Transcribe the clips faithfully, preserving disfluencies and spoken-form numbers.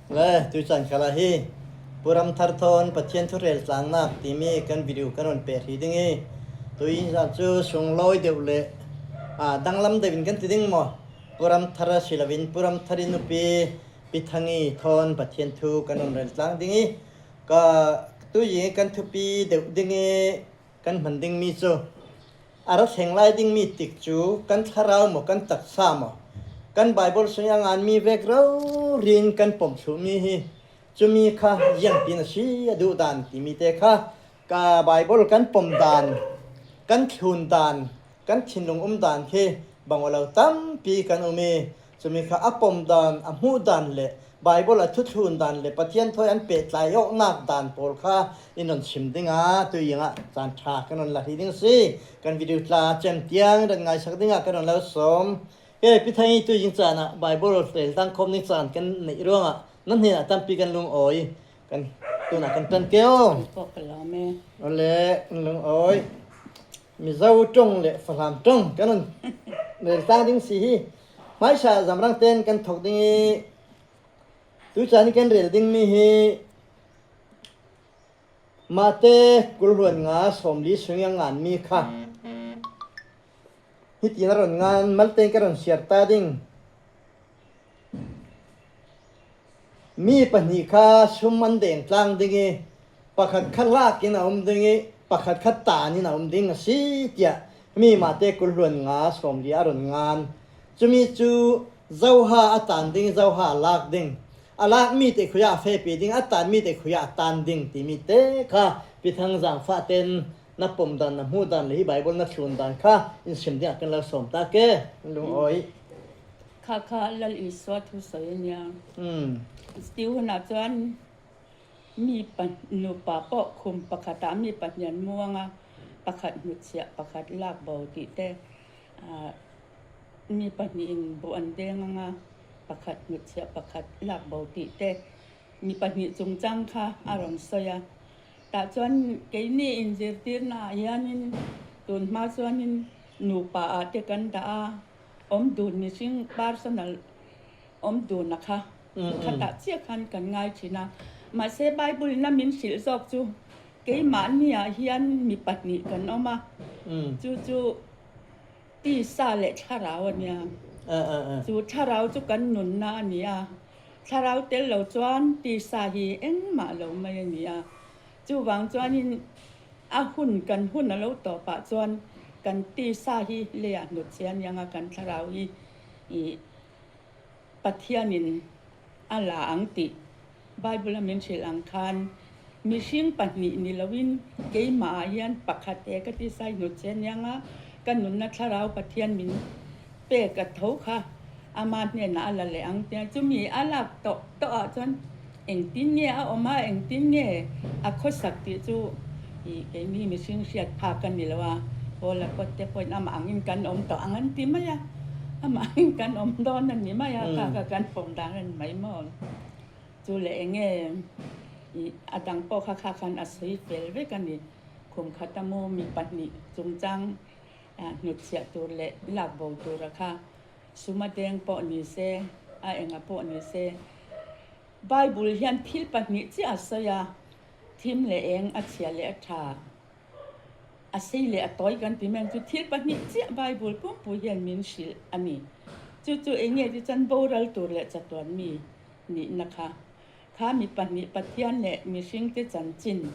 Le, tuichan khalah hi Pu Ram Thar thawn Pathian thu rel tlangnak timi kan video kan rawn peh hrih ding hi. Tuizan chu sunglawi deuh le, a, danglam deuhin kan ti ding maw? Pu Ram Thar a si loin Pu Ram Thar i nupi Pi Thangi thawn Pathian thu kan rawn rel tlang ding hi. Ka tuizing kan thupi deuh ding hi. Kan hman ding mi chu a ra thleng lai ding mi tik chu kan thlarau maw, kan taksa maw, kan Bible sungah a ngan mi vek rori in kan pawm thluh mi hi. Chumi kha ziangtin a si a duh dan timi te kha, ka Bible kan pawm dan, kan thlun dan, kan thinlung um dan khi bang aw lo tampi kan um hi. Chumi kha a pawm dan, a hmuh dan le Bible a thuthlun dan le Pathian thawi an pehtlai awknak dan pawl kha in rawn chim ding a, tuizingah chan ṭha kan rawn la hrih ding si. Kan video tla chem tiang rawn ngaisak dingah kan rawn lo sawm. Kei Pi Thangi, tuizing chanah Bible rel tlangkhawm ding chan kan neih ruangah na hnenah tampi kan lungawi. Kan tunah kan ṭan kei aw. Kan pawh ka lawm e. Awle, kan lungawi. Mizo ṭawng leh Falam ṭawng kan rawn rel tlang ding si hi. Hmaisa zamrang ten kan thawk ding hi. Tuizan hi kan rel ding mi hi Mate kul hluan nga sawmli sungah a ngan mi kha. Hitin a rawn ngan, malte ka rawn siar ta ding. Mi pahnih kha sum an deng tlang ding hi, pakhat kha hlakin a um ding hi, pakhat kha tanin a um ding a si, tia mi Mate kul hluan nga sawmli a rawn ngan. Chumi chu Zoha a tan ding, Zoha a lak ding, a lak mite khuiah a fepih ding, a tan mite khuiah a tan ding timi te kha Pi Thang Zangfah ten na pawm dan, na hmuh dan le hi Bible na thlun dan kha in sim dingah kan lo sawm ta ke, lungawi. Kha kha Lal Isua thu sawi a nia. Hmm. Stu hunah chuan mi pa-, nupa pawh khum pakhatah mi pahnih an muang a, pakhat hnutchhiah, pakhat lak bo tih te, ah, mi pahnihin buh an deng ang a, pakhat hnutchhiah, pakhat lak bo tih te, mi pahnih chungchang kha a rawn sawi a. Tah chuan keini inzirtirnaah hianin tun hma chuanin nupa ah te kan dah a, awm dun mihring personal awm dun a kha, mm, mm, khatah chiah khan kan ngai ṭhin a. Mahse, Bible-in a min hrilh zawk chu keimahniah hian mi pahnih kan awm a. Mm. Chu chu tisa leh thlarau a nia. A, a, a. Chu thlarau chu kan nunna a ni a. Thlarau tel lo chuan tisa hi engmah lo mai a ni a. Chuvang chuanin a hun, kan hun a lo tawpah chuan kan tisa hi leiah hnutchhiah a ni ang a, kan thlarau hi, i, Pathianin a la ang tih Bible-a min hrilh ang khan, mihring pahnih ni loin keimahah hian pakhat e ka tisa hi hnutchhiah a ni ang a, ka nunna thlarau Pathian min pek a tho kha ama hnenah a la leh ang tia. Chumi a lak tawh tawhah chuan engtin nge a awm a, engtin nge a khawsak tih chu i keini mihring hriat phak a ni lo a, Paula Kawtte pawhin amah angin kan awm tawh ang an ti mai a, amah angin kan awm dawn a ni mai a, mm, kha kha kan pawm dan a ni mai maw. Chu leh eng nge i a dang pawh kha kha khan a sawi fel vek a ni. Khum khata mu mi pahnih chungchang, a, hnutchhiah tur leh lak bo tura kha, suma deng pawh ni se, a enga pawh ni se, Bible hian thil pahnih chiah a sawi a, thim leh eng, a chhia leh a ṭha, a sei leh a tawi kan ti mai ang chu, thil pahnih chiah Bible pumpui hian min hrilh a ni. Chu chu eng nge ti chuan boral tur leh chatuan mi nihna kha, kha mi pahnih Pathian leh mihringte chanchin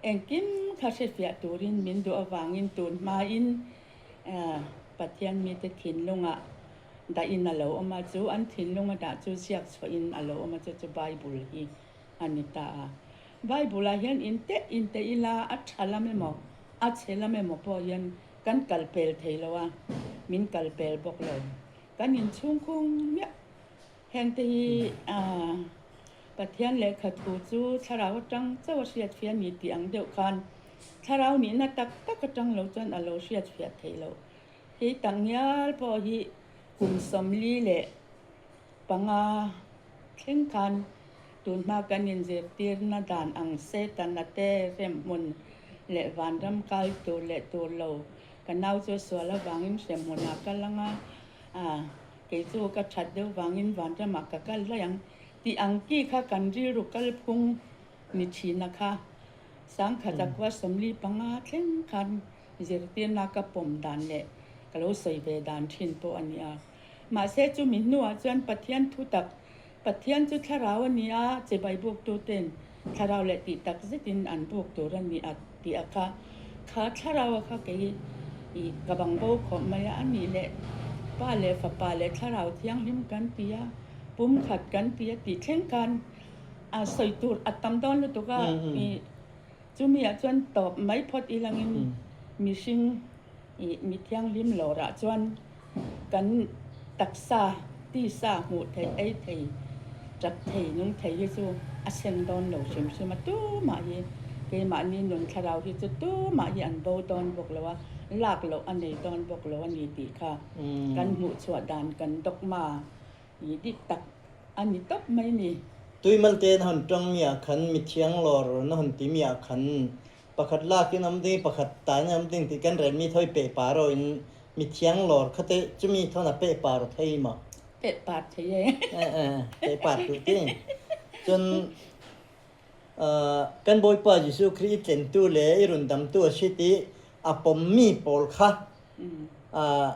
engkim kha hrefiah turin min duh avangin tun hmain, a, Pathian mite thinlungah dahin a lo awm a, chu an thinlunga dah chu ziak chhuahin a lo awm a, chu chu Bible hi a ni ta a. Bible-ah hian inteh inteh ila a ṭha lam emaw, a chhe lam emaw pawh hian kan kal pel thei lo a, min kal pel bawk lo. Kan inchhungkhung miah. Hengte hi, a, Pathian lehkha thu chu thlarau aṭang chauh a hriatfiah a ni tih ang deuh khan, thlarau nihna tak tak aṭang lo chuan a lo hriatfiah theih loh. Hi tak ngial pawh hi kum sawmli leh panga thleng khan tun hma kan inzirtirna dan ang, Setana te hremhmun leh vanram kai tur leh tur lo, ka nau chu a sual avangin hremhmunah ka lang a, a, Kei chu ka ṭhat deuh vangin vanramah ka kal lai ang. Ti ang ki kha kan rilru kalphung ni ṭhin a kha, sangkhat zakua sawmli panga thleng khan zirtirna ka pawm dan leh ka lo sawi ve dan ṭhin pawh a ni a. Mahse, chumi hnuah chuan Pathian thutak, Pathian chu thlarau a ni a, chibai buktu ten thlarau leh tih tak zetin an buk tur a ni a, tih a kha, kha thlarau a kha kei i ka bang bo khawp mai a, a nih leh Pa leh Fapa leh Thlarau Thianghlim kan ti a, pumkhat kan ti a tih thleng khan a sawi tur a tam dawn lutuk a, i chumi ah chuan tawp mai phawt i langin mihring i mi thianghlim lawrah chuan kan taksa tisa hmuh theih, ei theih, ṭap theih, nung theih hi chu a seng dawn lo hrim hrim a, tumah hi keimahni nun thlarau hi chu tumah hi an bo dawn bawk lo a, lak loh a nei dawn bawk lo a ni tih kha kan hmuh chhuah dan kan dawkma i dik tak a ni tawp mai ni. Tuimalte na han ṭawng mi ah khan mithiang lawr na han ti mi ah khan pakhat lakin awm ding, pakhat tain awm ding tih kan rel mi thawi pehpar awin mithiang lawr khate chumi thawn a pehpar thei maw? Pehpar thei e. Eh, eh, pehpar tur ti. Chuan, ah, kan Bawipa Jesuh Khrih i tlentu leh i rundamtu a hriat i a pawm mi pawl kha, ah,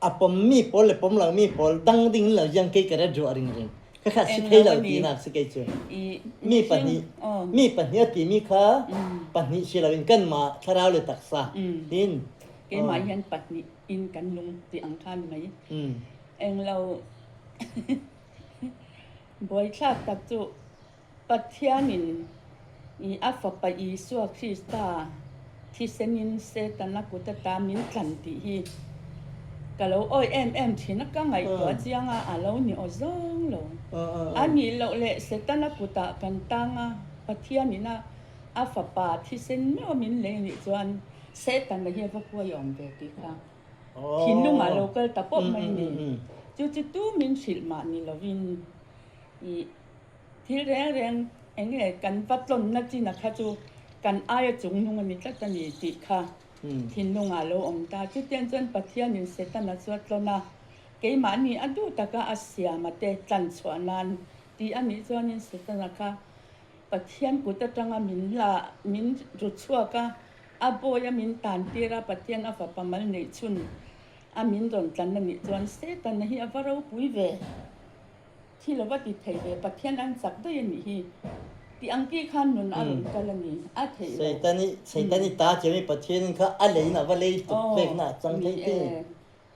a pawm mi pawl leh pawm lo mi pawl dang ding lo ziang kei ka ret ruah ring ring. Kha kha si thei lo ti nak si kei chu. Mi pahnih, mi pahnih a ti mi kha pahnih si loin kanmah thlarau leh taksa. Tin. Keimah hian pahnih in kan lung ti ang khan mai. Eng lo. Buaithlak tak chu Pathianin i a Fapa Isua Krista thisenin Setana kut ata min tlan tih hi ka lo awih em em ṭhin a, ka ngaihtuah chianga a lo ni aw zawng lo. A nih loh leh Setana kutah kan tang a, Pathianin a, a Fapa thisen meuha min lei nih chuan Setana hi a va huai awm ve tih kha thinlungah lo kal ta pawh mai ni. Chu chu tu min hrilh mah ni lovin i thil reng reng eng nge kan va tlawnna chin a kha chu kan aia chungnung a ni tlat a ni tih kha thinlungah lo awm ta. Chutiang chuan Pathianin Setana chu a tlawn a, keimahni a duh taka a siam a te tlan chhuah nan tih a nih chuanin Setana kha Pathian kut atanga min la, min ru chhuak a, a bawi a min tan tir a, Pathian a fapa mal neih chhun a min rawn tlan a nih chuan Setana hi a va ropui ve. Thil a va ti thei ve, Pathian an chak daih a nih hi. Ti ang ki khan nun a rawn kal a ni, a theih lo. Setani, Setani ta chiami Pathianin kha a leina va lei tuk vekna a chang thei te.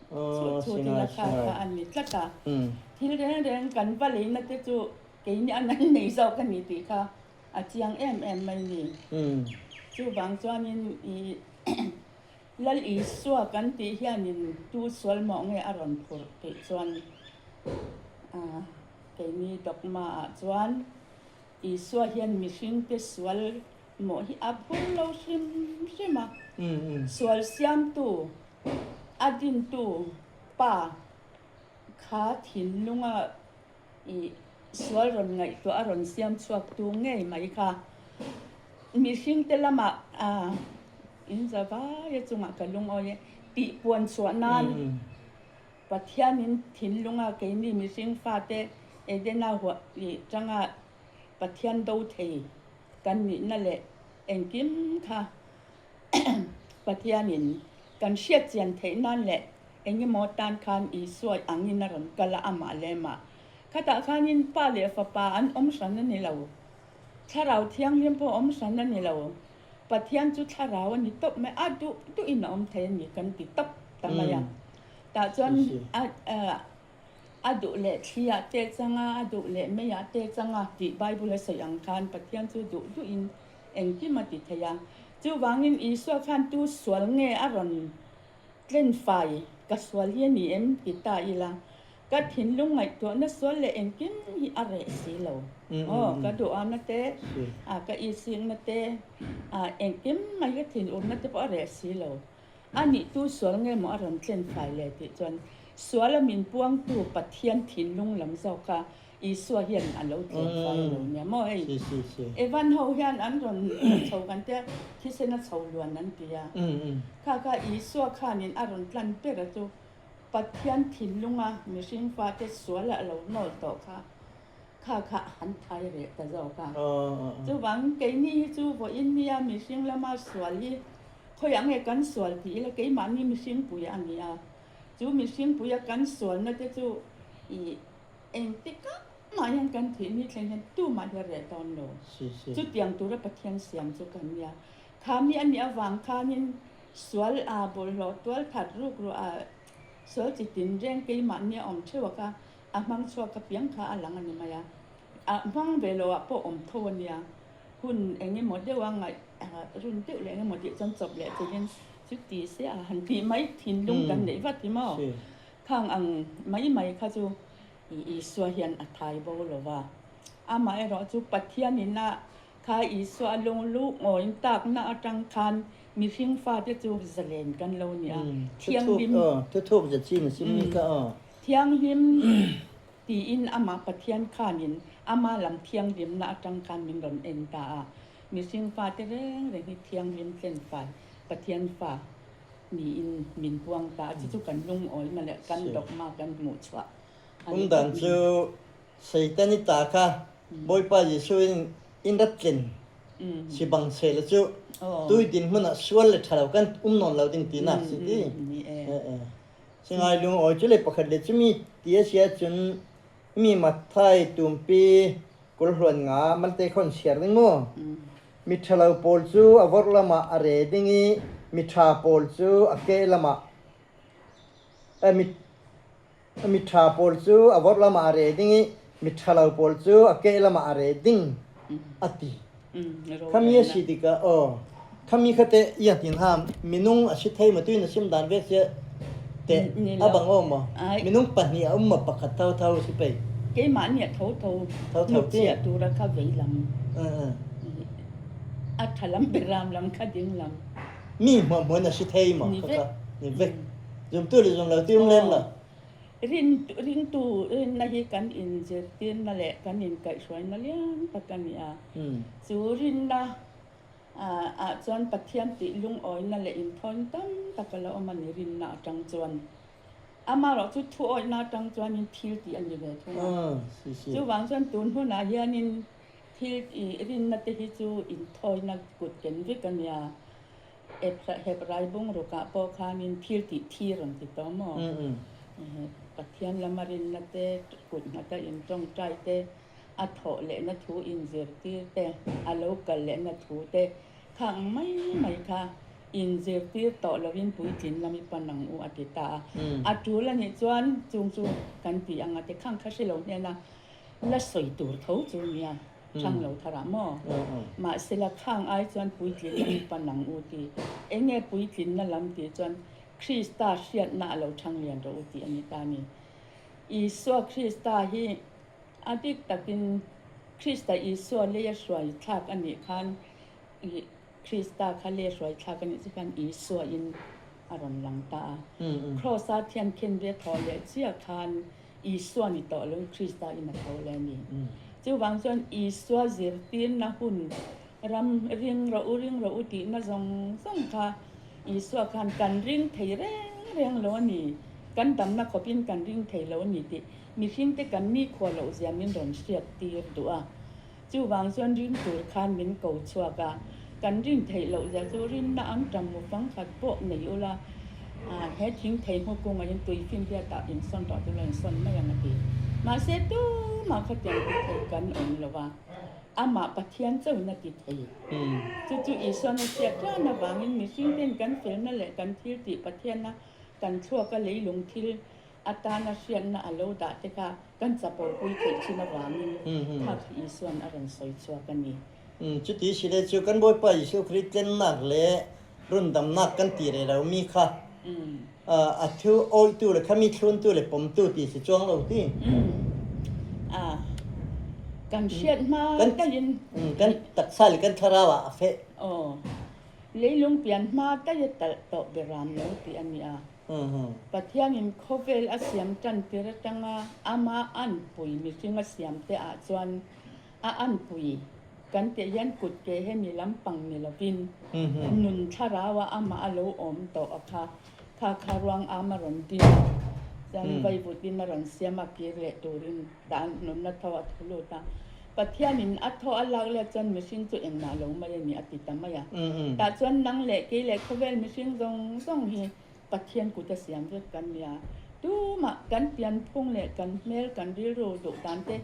Chhuah chhuah ila kha kha a ni tlat a. Thil reng reng kan va leina te chu keini a nan nei zawk a ni tih kha a chiang em em mai ni. Chuvang chuanin i Lal Isua kan tih hianin tu sual mawh nge a rawn phurh tih chuan, a, keini dawkma ah chuan Isua hian mihringte sual mawh hi a phur lo hrim hrim a. Sual siamtu, a dintu pa kha thinlunga i sual rawn ngaihtuah a rawn siam chhuaktu ngei mai kha. Mihringte lamah, a, in zavaia chungah ka lungawi e, tihpuan chhuah nan Pathianin thinlunga keini mihring fate Edena huah i tanga Pathian do thei kan nihna leh engkim kha Pathianin kan hriat chian theih nan leh engemaw tan khan Isua angin a rawn kal a, amah leh amah. Khatah khanin Pa leh Fapa an awm hran a ni lo. Thlarau Thianghlim pawh awm hran a ni lo. Pathian chu thlarau a ni tawp mai a, duh duhin a awm thei a ni kan ti tawp ta mai a. Tah chuan a, a, a duh leh thliah te changa, a duh leh meiah te changa tih Bible a sawi ang khan Pathian chu duh duhin engkim a ti thei a. Chuvangin Isua khan tu sual nge a rawn tlen fai, ka sual hi a ni em ti ta ila, ka thinlung ngaihtuahna sual leh engkim hi a reh si lo. Aw, ka duhana te, a, ka isikna te, a, engkim mai ka thinurna te pawh a reh si lo. A nih tu sual nge maw a rawn tlen fai le tih chuan, suala min puangtu Pathian thinlung lam zawk kha Isua hian a lo tlen fai lo nia maw hei. Evan ho hian an rawn chho kan tia, thisena chho luan an tia. Kha kha Isua khanin a rawn tlan ber a chu, Pathian thinlunga mihring fate sual a lo nawl tawh kha, kha kha han thai reh ta zawk a. Aw, aw, aw. Chuvang keini hi chu vawiin nia mihring lama sual hi khawi ang e kan sual ti ila keimahni mihringpui a ni a. Chu mihringpuia kan sualna te chu i engtikah mah hian kan thih ni thleng hian tumah hian reh dawn lo. Si, si. Chutiang tura Pathian siam chu kan nia. Kha mi a nih avang khanin sual a bawlhhlawh tual that ruk ruah a sual chi tinreng keimahni a awm theuh a kha, a hmang chhuak kha piang kha a lang a ni mai a. A hmang ve lo ah pawh awm tho a nia. Hun eng emaw deuh a ngaih, a, run deuh leh eng emaw tih chuan chawp leh chelin chuti se a han tih mai thinlung kan neih vat hi maw? Si. Khang ang mai mai kha chu i, Isua hian a thai bo lo va. Amaherawhchu Pathianin a kha Isua a lungawi intakna aṭang khan mihring fate chu zalen kan lo ni a. Mm, thianghlim, thuthuk, aw, thuthuk zet chin a sim mi kha, aw. Thianghlim tiin amah Pathian khanin ama lam thianghlimna aṭang khan min rawn en ta a. Mihring fate reng reng hi thianghlim tlenfai Pathian fa niin min puang ta a, chu chu kan lungawina leh kan dogma kan hmuh chhuah a ni. Umdan chu Satan i ta kha, Bawipa Jesuin in rat tlen si bang se le chu tui dinhmunah sual leh ṭha lo kan um nawn lo ding tina si ti. Ni e. Eh, eh. Singai lungawi chu leh pakhat leh chu mi ti a sia chun mi Matthai tumpi kul hluan nga malte khawn siar ding maw? Mi ṭha lo pawl chu a vawr lamah a re ding i, mi ṭha pawl chu a keh lamah, eh, mi, mi ṭha pawl chu a vawr lamah a re ding i, mi ṭha lo pawl chu a keh lamah a re ding a ti. Khami a si dik a, aw. Khami khate i a tin ham, minung a si thei ma tuin a sim dan vek sia te a bang aw maw? Minung pahnih a um ma pakhat tho tho si pei. Keimahni a tho tho. Tho tho ti. Chiah tura kha vei lam. A ṭha lam beram lam kha ding lam. Mi hmuahhmuahin a si thei maw? Ni vek. Ni vek. Zumtu leh zum lo ti um lem lo. Rin, ringtu rinna hi kan inzirtirna leh kan inkaihhruaina lian tak a ni a. Chu rinna, a, ah chuan Pathian tih lungawina leh inthawina tam tak a la awm a ni rinna aṭang chuan. Amaherawhchu thu awihna aṭang chuanin thil tih a ni ve thung a. Chuvang chuan tun hunah hianin thil i rinna te hi chu inthawina kut ken vek a nia. Hebrai bung rukah pawh khanin thil tih thir an ti tawh maw? Eh, Pathian lama rinna te, kut nghata inṭawngṭai te, a thawh lehna thu inzirtir te, a lo kal lehna thu te, khang mai mai kha inzirtir tawh lovin puitlin lam i pan ang u a ti ta a. A tul a nih chuan chung chu kan tih anga te khang kha hre lo hnena la sawi tur tho chu nia. Ṭhang lo tharah maw? Mahsela khang ai chuan puitlin lam i pan ang u ti. Eng nge puitlinna lam ti chuan Krista hriatna a lo ṭhang lian rawh u ti a ni ta ni. Isua Krista hi a dik takin Krista Isua leia hruai thlak a nih khan, i, Krista kha leia hruai thlak a nih chu khan Isua in a rawn lang ta a. Cross-a thian khenbia thawh leh chiah khan Isua ni tawh lo, Krista in a tho leh a ni. Chuvang chuan Isua zirtirna hun ram ring rawh u, ring rawh u tihna zawng zawng kha Isua khan kan ring thei reng reng lo a ni, kan damna khawpin kan ring thei lo a ni tih mihringte kan nikhua loh zia min rawn hriattir duh a. Chuvang chuan ring tur khan min ko chhuak a, kan ring theih loh zia chu rinna angṭam mu fang khat pawh nei ula, a, he thing thei hmu kungah hian tuifinriatah insawn rawh ti lo insawn mai ang a ti. Mahse, tumah khatiang ti thei kan awm lo va. Amah Pathian chauhin a ti thei. Chu chu Isuan a hriat ṭan avangin mihringten kan felna leh kan thil tih Pathiana kan thluaka leilung thil atana hriatna a lo dah te kha kan chapopui theih chin avangin kha Isuan a rawn sawi chhuak a ni. Chuti si le chu kan Bawipa Isu Krist tlennak leh rundamnak kan ti reh lo mi kha, a, a thu awitu leh khami thluntu leh pawmtu ti si chuang lo ti. A, kan hriat hma kan, taiin, kan taksa leh kan thlarau ah a feh. Aw, leilung pian hma taia talh tawh beram lo ti a ni a. Pathianin khawvel a siam ṭantir aṭanga ama anpui mihring a siamte ah chuan a anpui kan tih hian kut ke hemi lampang ni lovin, nun thlaraua amah a lo awm tawh a kha, kha kha ruang ama rawn din a, Chuan vaivut in a rawn siam a, kir leh turin dah nunna thaw a thu lut a. Pathianin a thaw a lak leh chuan mihring chu engmah lo mai a ni a ti ta mai a. Tah chuan nang leh kei leh khawvel mihring zawng zawng hi Pathian kuta siam vek kan nia. Tumah kan pianphung leh kan hmel kan rilru duh dan te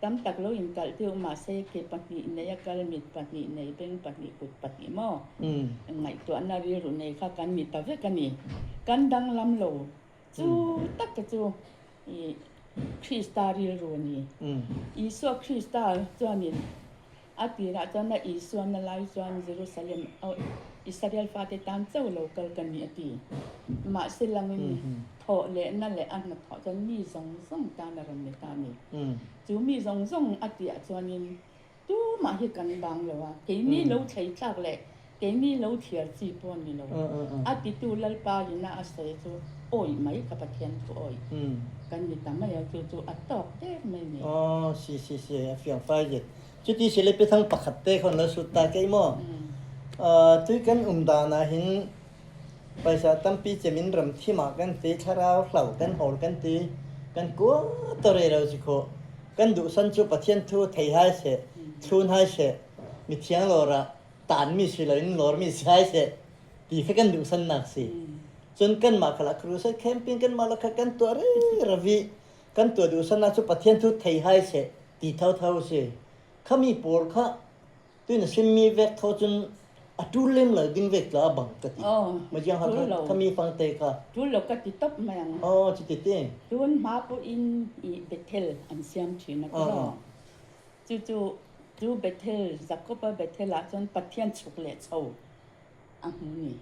tam tak lo inkalh deuh, mahse, ke pahnih nei a kal, mit pahnih nei, beng pahnih, kut pahnih maw? Ngaihtuahna rilru nei kha kan ni ta vek a ni. Kan danglam lo. Chu taka chu i Krista rilru a ni. Isua Krista chuanin a tirah chuan a Isua na lai chuan Jerusalem, oh, Israel fate tan chauh lo kal ka ni a ti. Mahse langin thawh lehna leh a hnathawh chuan mi zawng zawng tan a rawn ni ta a ni. Chu mi zawng zawng a tihah chuanin tumah hi kan bang lo a, keini lo thleithlak leh keini lo thliar chi pawh a ni lo. A titu Lalpa ina a sawi chu awih mai ka Pathian thu awih. Kan ni ta mai a, chu chu a tawk der mai ni. Aw, si, si, si, a fiang fai zet. Chuti si le pi thang pakhat te khawn lo sut ta kei maw? Ah, tui kan um dan ah hin paisa tampi chemin ram thim ah kan ti, thlarau hlau kan hawl kan ti, kan kua tawh rei lo si khaw. Kan duhsan chu Pathian thu thei hai se, thlun hai se, mithiang lawr ah tan mi si lo in lawr mi si hai se, ti kha kan duhsan nak si. Chuan kanmah kha lah crusade camping kanmah lah kha kan tuah rei ravi, kan tuah duhsan nak chu Pathian thu thei hai se, ti tho tho si. Khami pawl kha tuin a hrim mi vek tho chun a tul lem lo ding vek tla a bang ka ti. Aw, ma chiang kha tul lo. Khami fang te kha. Tul lo ka ti tawp mai ang. Aw, chi ti ti. Tun hma pawh in i Bethel an siam ṭhin a ti lo. Chu chu, chu Bethel, Jakoba Bethel ah chuan Pathian chhuk leh chho a hmu ni.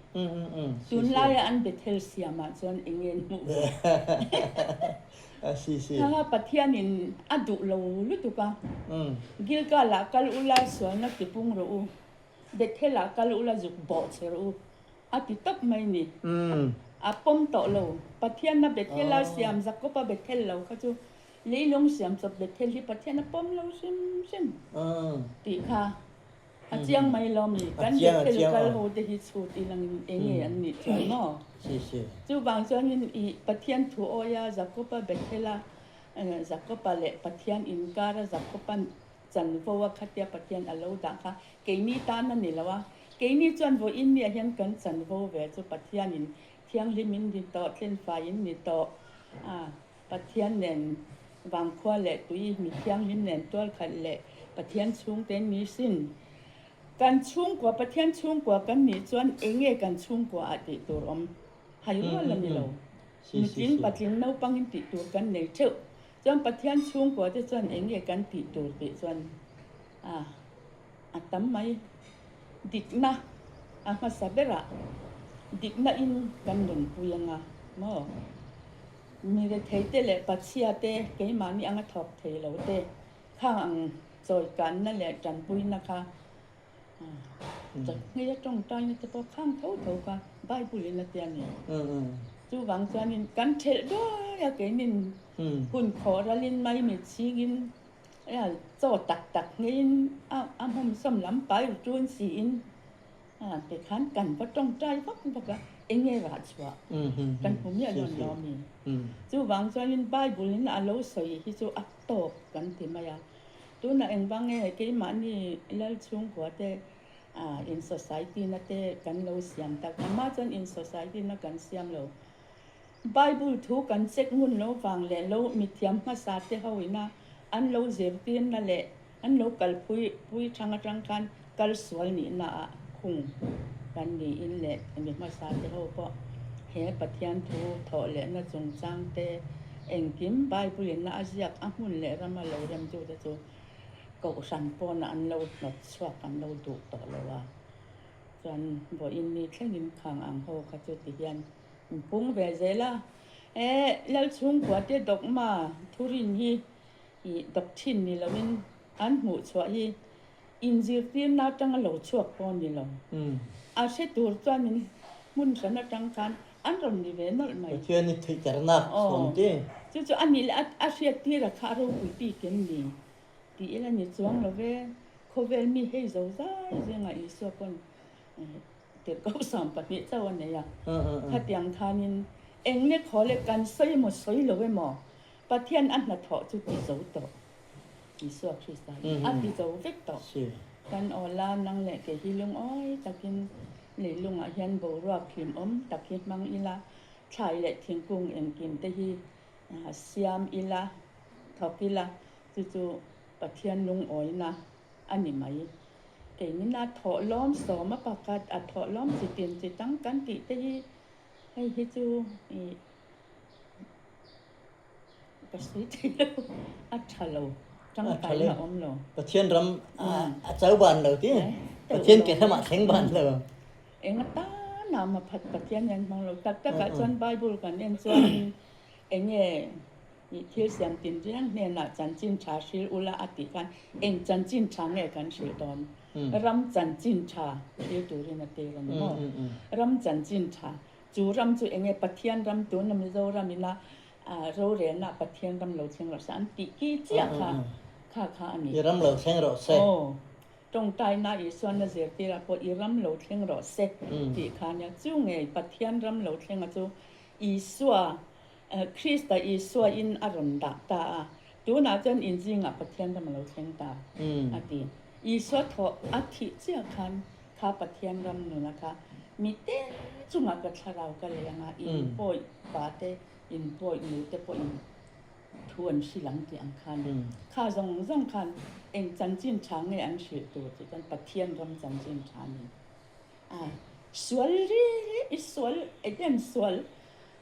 Tunlaia an Bethel siamah chuan eng nge an hmuh ve? A si, si. Kha Pathianin a duh lo lutuk a. Gilgal ah kal ula sualna tipung rawh u. Bethel ah kal ula zuk bawh chhe rawh u. A ti tawp mai ni. A pawm tawh lo. Pathian a Bethel a siam, Jakoba Bethel lo kha chu. Leilung siam chawp Bethel hi Pathian a pawm lo hrim hrim. Tih kha. A chiang mai lawm ni, kan Bethel kal ho te hi chhut i langin eng nge an nih chuan maw? Chuvang chuanin i Pathian thu awia Jakoba Bethela, eh, Jakoba leh Pathian inkara Jakoba chanvo a khatia Pathian a lo dah kha keini tan a ni lo a. Keini chuan vawiin ni a hian kan chanvo ve chu Pathianin thianghlimin ni tawh, tlenfaiin ni tawh, a, Pathian nen vangkhua leh tui, mi thianghlim nen tualkhat leh Pathian chhungte ni sin. Kan chhungkua, Pathian chhungkua kan nih chuan eng nge kan chhungkua ah tih tur awm? Hai rual a ni lo. Mitling patling naupangin tih tur kan nei theuh. Chuan Pathian chhungkua te chuan eng nge kan tih tur tih chuan, a, a tam mai. Dikna a hmasa berah dikna in kan rawnpui ang a maw? Mi rethei te leh pachhia te, keimahni anga thawk thei lo te, khang ang chawikanna leh ṭanpuina kha, a, chawt ngei a ṭawngṭaina te pawh khang tho tho kha Bible in a tia ni. Chuvang chuanin kan thelh duai a, keinin hun khawh ralin mai mit chhingin, a, chaw tak tak ngeiin a, a hmawm sawm lam pai ru ṭun siin, a, tikhan kan va ṭawngṭai vak vak a, eng nge rah chhuah kan hmu miah dawn lo mi. Chuvang chuanin Bible in a lo sawi hi chu a tawk kan ti mai a. Tunah engvang nge keimahni lal chhungkua te, a, in society na te kan lo siam tak, ama chuan in society na kan siam lo. Bible thu kan check ngun lo vang leh lo mithiam hmasa te ho ina an lo zirtirna leh an lo kalpui pui ṭhang aṭang khan kal sual nihna ah khung kan niin leh mi hmasa te ho pawh he Pathian thu thawh lehna chungchang te engkim Bible in a ziak a hmun leh rama lo remtu te chu kohhran pawna an lo hnawt chhuak, an lo duh tawh lo a. Chuan vawiin ni thlengin khang ang ho kha chu ti hian in pung ve zel a. E, lal chhungkua te dogma thurin hi i doctrine ni loin an hmuh chhuah hi inzirtirna aṭanga lo chhuak pawh ni lo. A hre tur chuanin hmun hran aṭang khan an rawn ni ve nawlh mai. Pathian i theihterna sawn te. Chu chu a nih leh a, a hriattir a kha a ropui ti ken ni. Tih ila ni chuang lo ve, khawvel mi hei zo zai zenga Isua pawn, eh, tirhkoh sawm pahnih chauh a nei a. Khatiang khanin Eng ne khaw le kan sawi emaw sawi lo emaw, Pathian a hnathawh chu ti zo tawh. Isua Krista hi a ti zo vek tawh. Kan aw la, nang leh kei hi lungawi takin leilungah hian boruak hlimawm tak hi hmang ila, thlai leh thingkung engkim te hi, a, siam ila, thawk ila, chu chu Pathian lungawina a ni mai. Keinin a thawhlawm sawma pakhat, a thawhlawm chi tin chi tang kan tih te hi, hei hi chu i, ka sawi thei lo, a ṭha lo, ṭangkaina awm lo. Pathian ram a, a chau ban lo ti. Pathian ke lamah thleng ban lo. Eng atana maphat Pathian en hmang lo. Tak takah chuan Bible kan en chuan, eng nge i thil siam tin riang hnenah chanchin ṭha hril ula a tih khan, eng chanchin ṭha nge kan hrilh dawn? Ram chanchin ṭha hril turin a ti ram maw? Ram chanchin ṭha. Chu ram chu eng nge Pathian ram, tuna Mizoram ina, a, rorelna Pathian ram lo thleng rawh se an tih ki chiah kha, kha kha a ni. I ram lo thleng rawh se. Aw. Ṭawngṭaina Isua na zirtirah pawh i ram lo thleng rawh se tih kha nia. Chu ngei Pathian ram lo thlenga chu Isua, eh, Krista Isua in a rawn dah ta a. Tunah chuan in zingah Pathian ram a lo thleng ta a ti. Isua thawh a thih chiah khan kha Pathian ram nuna kha mite chungah ka thlarau ka lei anga, in pawih pa te, in pawih nu te pawh in thu an hrilh ang tih ang khan. Kha zawng zawng khan eng chanchin ṭha nge an hrilh tur tih chuan Pathian ram chanchin ṭha ni. A, sual ri, i sual, again sual,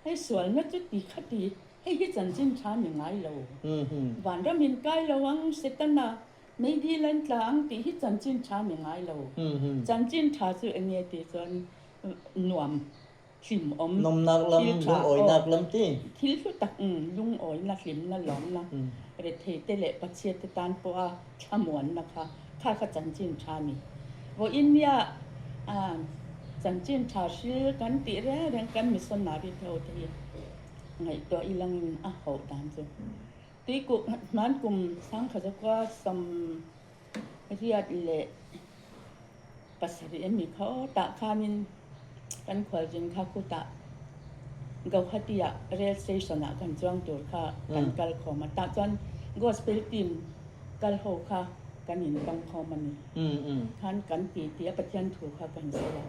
hei sualna chu ti kha ti, hei hi chanchin ṭha ni ngai lo. Vanram in kai lo ang, Setana meidil an tla ang tih hi chanchin ṭha ni ngai lo. Chanchin ṭha chu eng nge tih chuan, nuam, hlimawm, nawmnak lam, thil ṭha, lungawinak lam ti. Thil hlu tak, um, lungawina, hlimna, lawmna, rethei te leh pachhia te tan pawha thlamuanna kha, kha kha chanchin ṭha ni. Vawiin nia, a, chanchin ṭha hril kan tih reng reng kan missionary te ho te hi ngaihtuah i langin a hauh dan chu. Tuikuk hman kum sangkhat zakua sawm riat leh pasarih a ni kha aw, tah khanin kan khualzin kha khutah Guwahati-ah rail station-ah kan chuang tur kha kan kal khawm a, tah chuan gospel team kal ho kha kan intawng khawm a ni. Khan kan ti ti a, Pathian thu kha kan sawi a,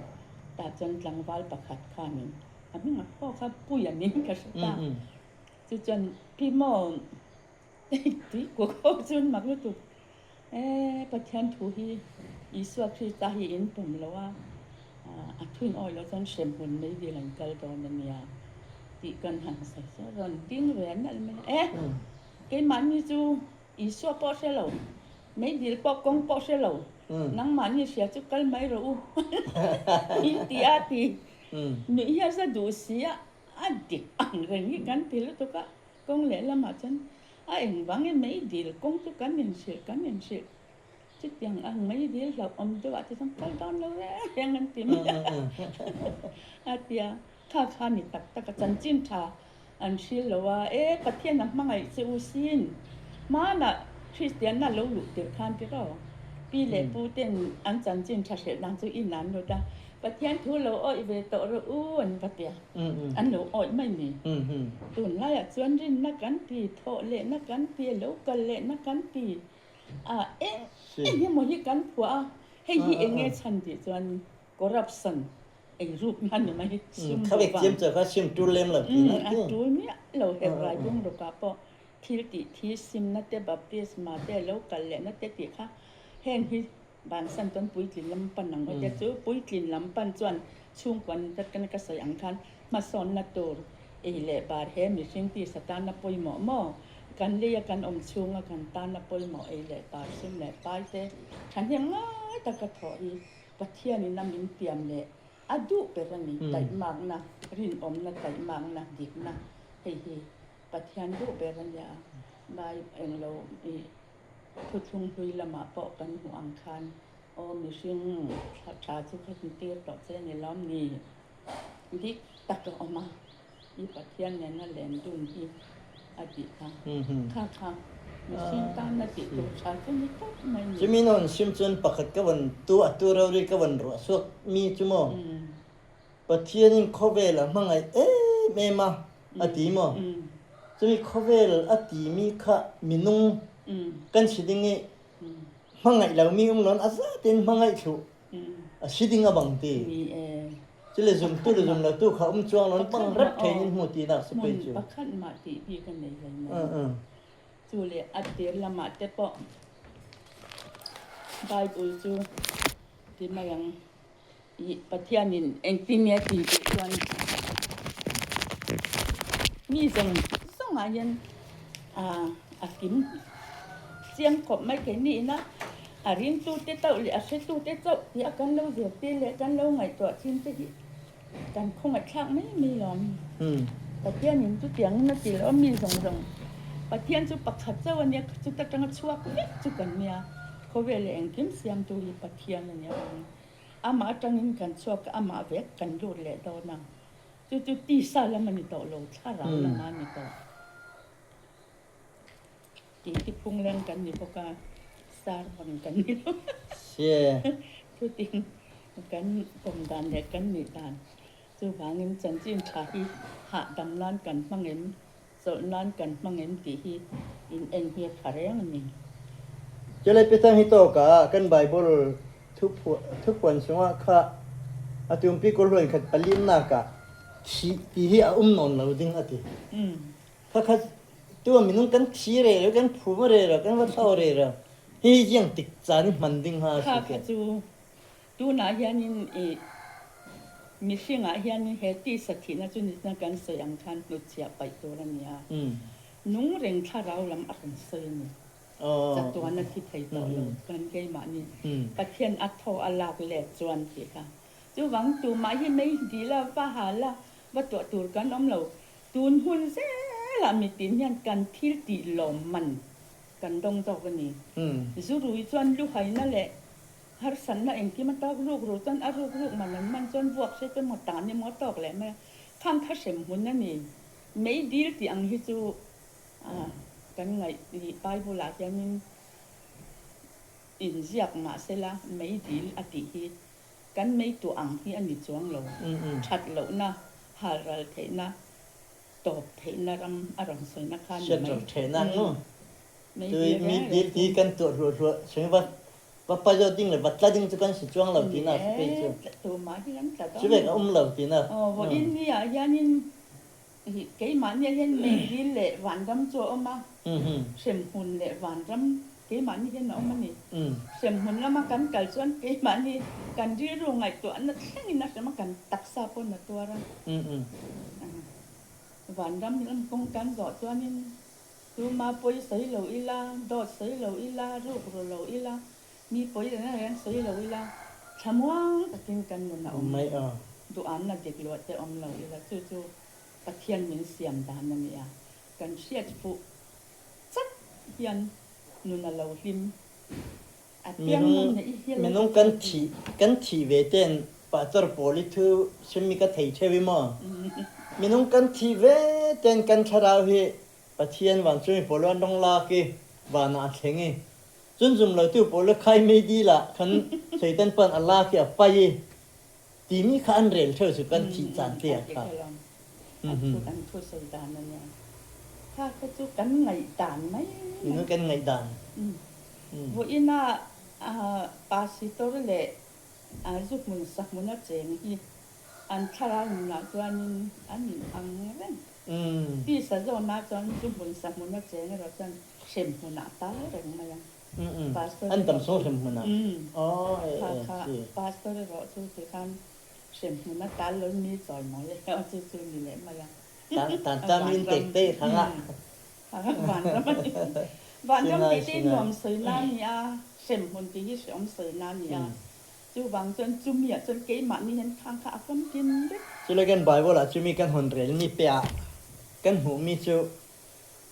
tah chuan tlangval pakhat khanin a hmingah pawh kha Puia niin ka hre ta. Chu chuan, pi maw, tuikuk ho chuan mak lutuk. E, Pathian thu hi, Isua Krista hi in pawm lo a, a, a thu in awih lo chuan hremhmun meidil an kal dawn a nia tih kan han sawi saw, rawn ding ve nalh mai. E, keimahni chu Isua pawh hre lo, meidil pawh, kawng pawh hre lo. Nangmahni hria chu kal mai rawh u. In ti a ti. Nuih hian za duh si a, a dik ang reng hi kan ti lutuk a. Kawng leh lamah chuan a engvang nge meidil kawng chu kan inhrilh, kan inhrilh. Chutiang ang meidil hlauh awm deuhah te chuan kal dawn lo reng reng an ti mai a. A tia, kha kha ni tak tak a, chanchin ṭha an hril lo a, e, Pathian a hmangaih che u sin. Hmana Kristianna lo luh tirh khan tiraw. Pi leh pu ten an chanchin ṭha hreh dan chu in an lut a. Pathian thu lo awih ve tawh rawh u an va tia. An lo awih mai ni. Tunlaiah chuan rinna kan ti, thawh lehna kan ti, lo kal lehna kan ti. A, eng, eng emaw hi kan phuah a. Hei hi eng nge chhan tih chuan corruption, ei rukna ni mai, sum kha vek chiam chawh kha sim tul lem lo ti na a ti. Tul miah lo, he rai bung rukah pawh thil tih thi simna te, baptisma te, lo kal lehna te tih kha heng hi bansan chuan puitlin lam pan ang a tia chu, puitlin lam pan chuan chhungkua ni tak kan ka sawi ang khan hmasawnna tur ei leh bar he mihring tisa tana pawimawh maw, kan leia kan awm chhunga kan tana pawimawh ei leh bar sum leh pai te ṭhahnem ngai taka thawh hi Pathianin a min tiam leh a duh ber a ni. Taihmakna, rinawmna, taihmakna, dikna, hei hi Pathian duh ber a nia. Bai englo i thuthlung hlui lamah pawh kan hmuh ang khan, aw, mihring ṭha, ṭha chu kha intir tawh che ni lawm ni, dik tak a awm a, i Pathian nena len dun hi a tih kha. Kha kha mihring tana tih tur ṭha chu ni tawp mai ni. Chumi nawn sim chuan pakhat ka van tu a, tu rori ka van ruah suak mi chu maw? Pathianin khawvel a hmangaih e. em a, a ti maw? Mm. Chumi khawvel a ti mi kha minung, mm, kan si ding i, mm, hmangaih lo mi um lo in a zatin hmangaih thluh, mm, a si ding a bang ti. Ni e. Chule zumtu le zumlotu kha um chuang lo in bang rep thei in hmu ti nak sa pei chu. Pakhat mah tihpi kan nei lai mai. Ah, ah. Chule a tir lamah te pawh Bible chu ti mai ang. I Pathianin engtin nge ti tih chuan mi zawng zawngah hian, a, a kim chiang khawp mai. Keini ina a ringtute chauh leh a hretute chauh hi a kan lo zirtir leh kan lo ngaihtuah chhin te hi kan khawngaihthlak mai mai lawm. Hmm. Pathianin chutiangin a ti lo a, mi zawng zawng Pathian chu pakhat chauh a nia, chuta tanga chhuak vek chu kan nia. Khawvel leh engkim siamtu hi Pathian a nia. Amah aṭangin kan chhuak a, amah vek kan lut leh dawn a. Chu chu tisa lam a ni tawh lo, thlarau lam a ni tawh. Titi phung leng kan ni bawk a, sar hmang kan ni lo. Sia. Chutin kan kawm dan leh kan nih dan. Chuvangin chanchin ṭha hi hahdam nan kan hmang em? Chawlh nan kan hmang em tih hi in en hi a ṭha reng a ni. Chulai Peter hi tawkah kan Bible thuphu-, thuphuan sungah kha a tumpi kul hluan khat palinakah thih tih hi a um nawn lo ding a ti. Mm. Kha kha tua minung kan thi rero, kan phum rero, kan va thlau rero. Hi ziang tik chan i hman ding ha kha si kha ke. Chu Tunah hianin i, mihringah hianin he tisa thihna chu nitna kan sawi ang khan hnutchhiah paih tur a ni a. Mm. Nung reng thlarau lam a rawn sawi a ni. Oh. Chatuana thi thei tawh lo, mm, kan keimah ni. Mm. Pathian a thaw a lak let chuan tih kha. Chuvang tumah hi meidila va hala va tuah tur kan awm lo. Tun hun zelah mitin hian kan thil tih lawm man kan dawng tawk a ni. Hmm. Zu rui chuan lu haina leh harsatna engkim a tawk, ruk ru chuan a ruk ruk man an man chuan vuak hre pawimawh tan emaw tawk leh mai a. Khang kha hremhmun a ni. Meidil tih ang hi chu, a, kan ngaih, i, Bible-ah hianin inziak mah sela, meidil a tih hi kan mei tuah ang hi a ni chuang lo. Mm, mm. Ṭhat lohna, halral theihna, tawp theihna ram a rawn sawina kha ni mai. Hriat rawh theihna ang maw? Mm. Tui meidil reng meidil reng ti kan tuah hluah hluah, seng va, va pai zawt ding leh va tla ding chu kan hre chuang lo tihna a si phei chu. Ni e, tumah hi kan tla dawn. Chu vek a um lo tihna. Aw, vawiin niah hianin, hi, keimahnia hian meidil leh vanram chu a awm a. Mhm. Hremhmun leh vanram keimahni hian a awm a ni. Mm. Hremhmun lama kan kal chuan keimahni kan rilru ngaihtuahna thlengin a hrem a, kan taksa pawhin a tuar a. Mm, mm. Ah, vanram lam kawng kan zawh chuanin tuma pawi sawi lo ila, dawt sawi lo ila, ruk ru lo ila, mi pawi leh na reng sawi lo ila, thlamuang takin kan nun a awm. Mai a. Duhamna dik luah te awm lo ila, chu chu Pathian min siam dan a ni a. Kan hriat fuh chat hian nun a lo hlim. A tiang nun na i hial minung kan thih, kan thih ve ten pastor pawl i thu hrim mi ka thei theuh i maw? Mm. Minung kan thih ve ten kan thlarau hi Pathian van chu mi pawl an rawn lak i, vanah a thleng i. Chun zum lo tu pawl le khai mai dil a khan Satan pan a lak i a pai i. Ti mi kha an rel theuh chu kan thih chan te a kha. Mm, an thu, an thu sawi dan a nia. Kha kha chu kan ngaih dan mai mai. Minung kan ngaih dan. Mm. Mm. Vawiina, a, pastor leh, a, zu hmun sa hmuna cheng hi an thlarau nunah chuanin an inang reng. Mm. Tisa zawna chuan zu hmun sa hmuna cheng erawh chuan hrem hmunah tal reng mai a. Mm, mm. Pastor an dam sung hrem hmunah. Mm. Oh, eh, kha, eh, kha, si. Pastor erawh chu ti khan hrem hmuna tal lo mi chawi mawi e, chu chu ni leh mai a. Tan, tan, tan min tek te thang a. Mm. Vanram a ni. Vanram tih te nuam sawina a ni a, hrem hmun tih hi hreawm sawina a ni a. Mm. Chuvang chuan chumi ah chuan keimahni hian khang kha a famkim vek. Chule kan Bible ah chumi kan hawn rel mi pe a kan hmuh mi chu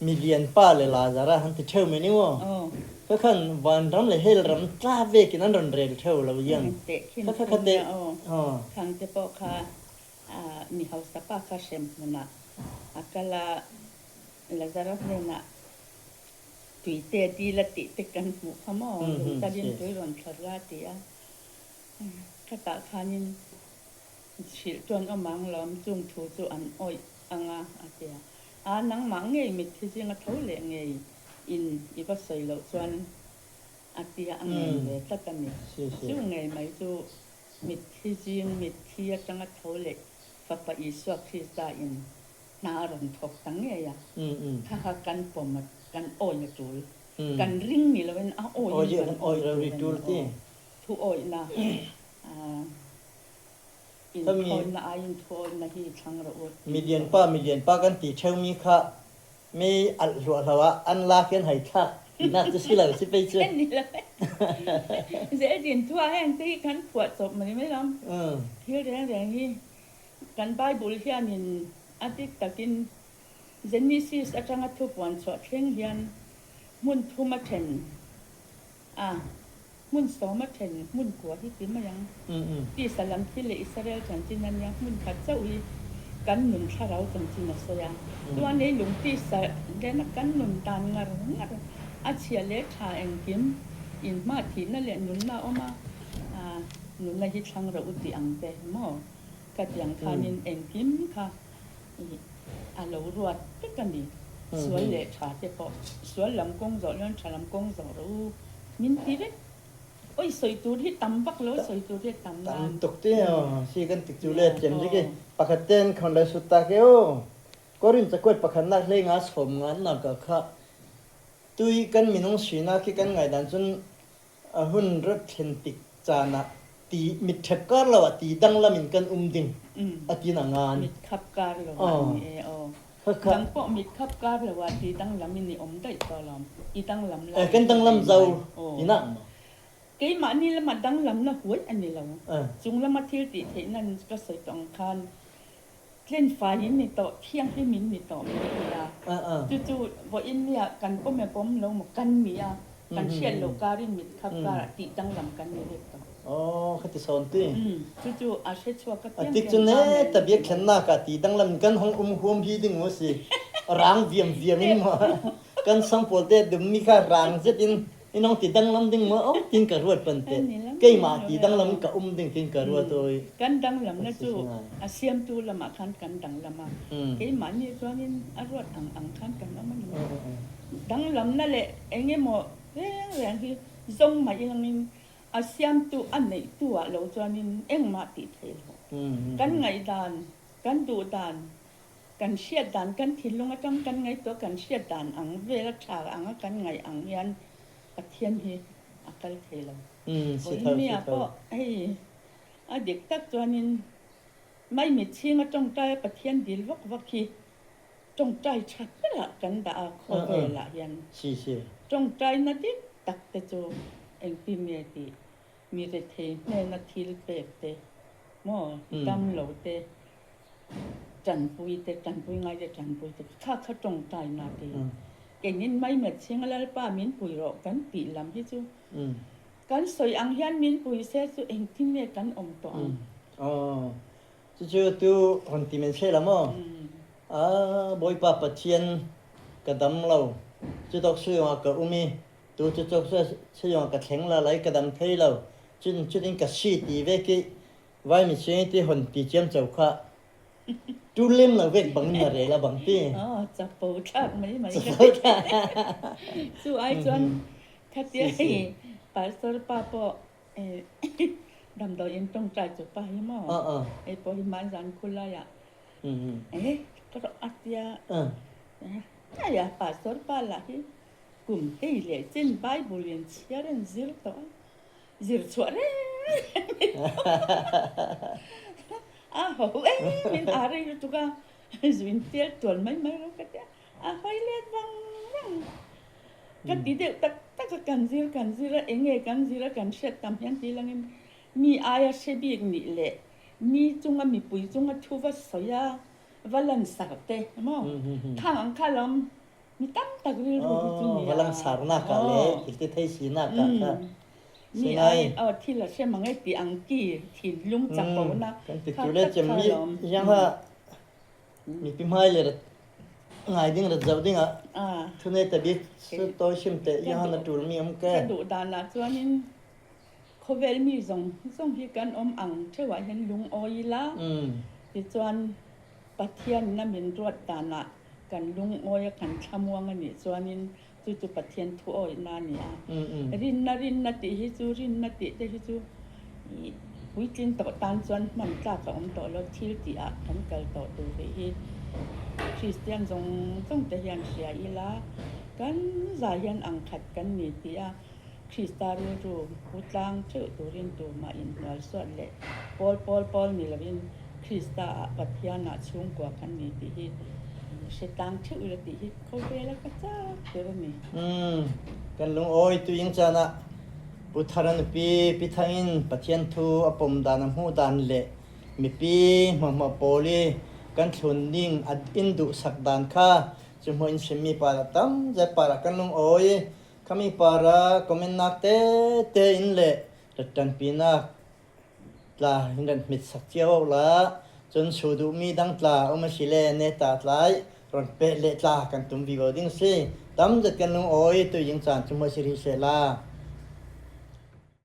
milian pa leh Lazara han ti theuh mai ni maw? Oh. Kha khan vanram leh hell ram tla vekin an rawn rel theuh lo hian. An teh khin kha, kha, kha khum te. Nia, oh. Oh. Khang te pawh kha, a, mi hausa pa kha hrem hmunah a kal a, Lazarus hnenah tui te dil a tih te kan hmuh kha maw? Mm, mm, lungtarin si. Tui rawn thlar la ti a. Khatah khanin hrilh chuan awm ang lawm, chung thu chu an awih Anga a tia. A, nangmah ngei mitthi zing a tho leh ngei in i va sawi loh chuan a tia a ngei ve tlat a ni. Chu ngei mai chu mitthi zing, mitthi aṭanga tho leh Fapa Isua Krista in hna a rawn thawk ta ngei a. Kha kha kan pawm a, kan awih a tul. Kan ring ni loin a awih kan awih tul ti. Thu awihna. Inkhawmna aiin thu awihna hi thlang rawh u. Milian pa, milian pa kan ti theu mi kha mi alh hluah hlo a, an la khian hai thlak tina chu si lo si pei chu. Zel din thu a heng te hi kan phuah chawp mai mai lam. Thil reng reng hi kan Bible hianin a dik takin Genesis aṭanga thupuan chhuah thleng hian hmun thum a ṭhen a, hmun sawm a ṭhen, hmun kua hi ti mai ang. Tisa lam thil leh Israel chanchin a nia, hmun khat chauh hi kan nun thlarau chanchin a sawi a. Chuan leilung tisa lena kan nun dan ngar ngar a, chhia leh ṭha engkim in hma thihna leh nunna awm a, a, nunna hi thlang rawh u tih ang te maw? Ka tiang khanin engkim kha a lo ruat vek a ni. Sual leh ṭha te pawh, sual lam kawng zawh leh ṭha lam kawng zawh rawh u min ti vek. Oi, sawi tur hi tam vak lo, sawi tur hi tam nan. Tam tuk te aw, si kan tik chu le tiam dik e. Pakhat ten khawn lai sut ta ke aw. Korin chakawt pakhatna hlei nga sawm nga na ka kha. Tui kan minung suina khi kan ngaihdan chun a hun rat thlen tik chana ti mit thep kar lo a ti danglam in kan um ding a ti na ngan. Mit khap kar lo a ni e aw. Kha kha. Dang pawh mit khap kar lo a ti danglam in i awm daih tawh lawm. I danglam lai. Eh, kan danglam zo. Ina ma. Keimahni lama danglamna huai a ni lo. Chung lama thil tih theihna ka sawi tawh ang khan. Tlen fai in ni tawh, thianghlim in ni tawh min ti a. Chu chu vawiin nia kan pawm e pawm lo maw kan ni a, kan hriat loh karin mit khap karah tih danglam kan ni vek tawh. Aw, khati sawn ti. Chu chu a hre chhuak ka tiang tiang chu ne ta biak thlenna ka tih danglam kan hong um huam hi ding maw si. Rang viam viam in maw. Kan sampawl te dum mi kha rang zet in. I nang ti danglam ding maw? Aw, tin ka ruat pan te. Keimah ti danglam ka um ding tin ka ruat awi. Kan danglamna chu a siamtu lamah khan kan danglam a. Keimahni chuanin a ruat ang ang khan kan awm a ni. Danglamna leh eng emaw reng reng hi zawng mai angin a siamtu a neihtu ah lo chuanin engmah tih theih lo. Kan ngaihdan, kan duhdan, kan hriat dan, kan thinlung aṭang kan ngaihtuah, kan hriat dan ang vel a ṭha anga kan ngaih ang hian Pathian hi a kal thei lo. Vawiin nia pawh hei a dik tak chuanin mai mit chhinga ṭawngṭaia Pathian dil vak vak hi ṭawngṭai ṭha berah kan dah a, khawvelah hian ṭawngṭaina dik tak te chu engtin nge tih. Mi rethei hnena thil pek te maw, damlo te, ṭanpui te, ṭanpui ngai te, ṭanpui te, kha kha ṭawngṭaina te. Keinin mai met chhinga Lalpa min pui rawh kan tih lam hi chu. Kan sawi ang hian min pui se chu engtin nge kan awm tawh ang. Chu chu tu rawn ti men se la maw? A, Bawipa Pathian ka dam lo, chu tawk sawi ang ka um i, tu chu tawk sawi ang ka thleng la lai ka dam thei lo, chun chutin ka si ti vek i, vai mi ching ti hawn ti chiam chau kha. Tu lem lo vek bang na rel a bang ti. Aw, chapo thlak mai mai ka ti. Chapo thlak. Chu ai chuan khatia hi Pastor pa pawh Eh, damdawiin ṭawngṭai chu pa hi maw? Ei pawh hi hman zan khulaiah. Eh, ka rawh a tia. Aia, pastor pa lah hi kum hei leh chin Bible in chhiar en zir tawh a. Zir chhuah reng. A ho em in a rei lutuk a. Zuin tel tual mai mai rawh ka tia. A hawi let vang vang. Ka ti deuh tak tak a kan zir, kan zir a, eng nge kan zir a, kan hriat tam hian ti langin mi aia hre bik nih leh mi chunga, mipui chunga thu va sawi a, va langsar te maw? Khang ang kha lam mi tam tak rilru hi chu ni a. Va langsarna ka leh thil ti thei sina ka kha. Mi ai aw thil a hre mang e ti ang ki thinlung chapona. Kan ti tu le chem mi yang ha. Mipi hmai le rat ngai ding, rat zauh ding a. Thu nei ta bik su tawi hrim te i han a tul mi awm ke. Ka duh dan ah chuanin khawvel mi zawng zawng hi kan awm ang theuh ah hian lung awi ila. Tichuan Pathian in a min ruat dan ah kan lungawi a, kan thlamuang a nih chuanin, chu chu Pathian thu awihna a ni a. Mm, mm. Rinna, rinna tih hi chu, rinna tih te hi chu, i, puitlin tawh tan chuan hman tlak a awm tawh lo, thil tih ah kan kal tawh tur rih hi Kristian zawng zawng te hian hria ila, kan zai hian ang khat kan ni tih a, Krista rilru pu tlang theuh turin tumah inhnual suat leh pawl, pawl, pawl ni lovin Krista ah Pathianah chhungkua kan ni tih hi hre tlang theuh ila tih hi kho vela ka chak tir a ni. Hmm, kan lungawi tu ing chana Pu Thara nupi Pi Thangin Pathian thu a pawm dan, a hmuh dan leh mipi hmahmah pawl i kan thlun ding a in duhsak dan kha chu hmuh in hrim mi parah tam zet parah kan lungawi. Khami para comment nak te te in leh rat tanpi nak tla in rat hmit sak chiau la, chun su duh mi dang tla um a si le ne ta tlai ron peh leh tla kan tum vivo ding si. Tam zet kan lungawi tu ing chan chu hmuh si ri se la.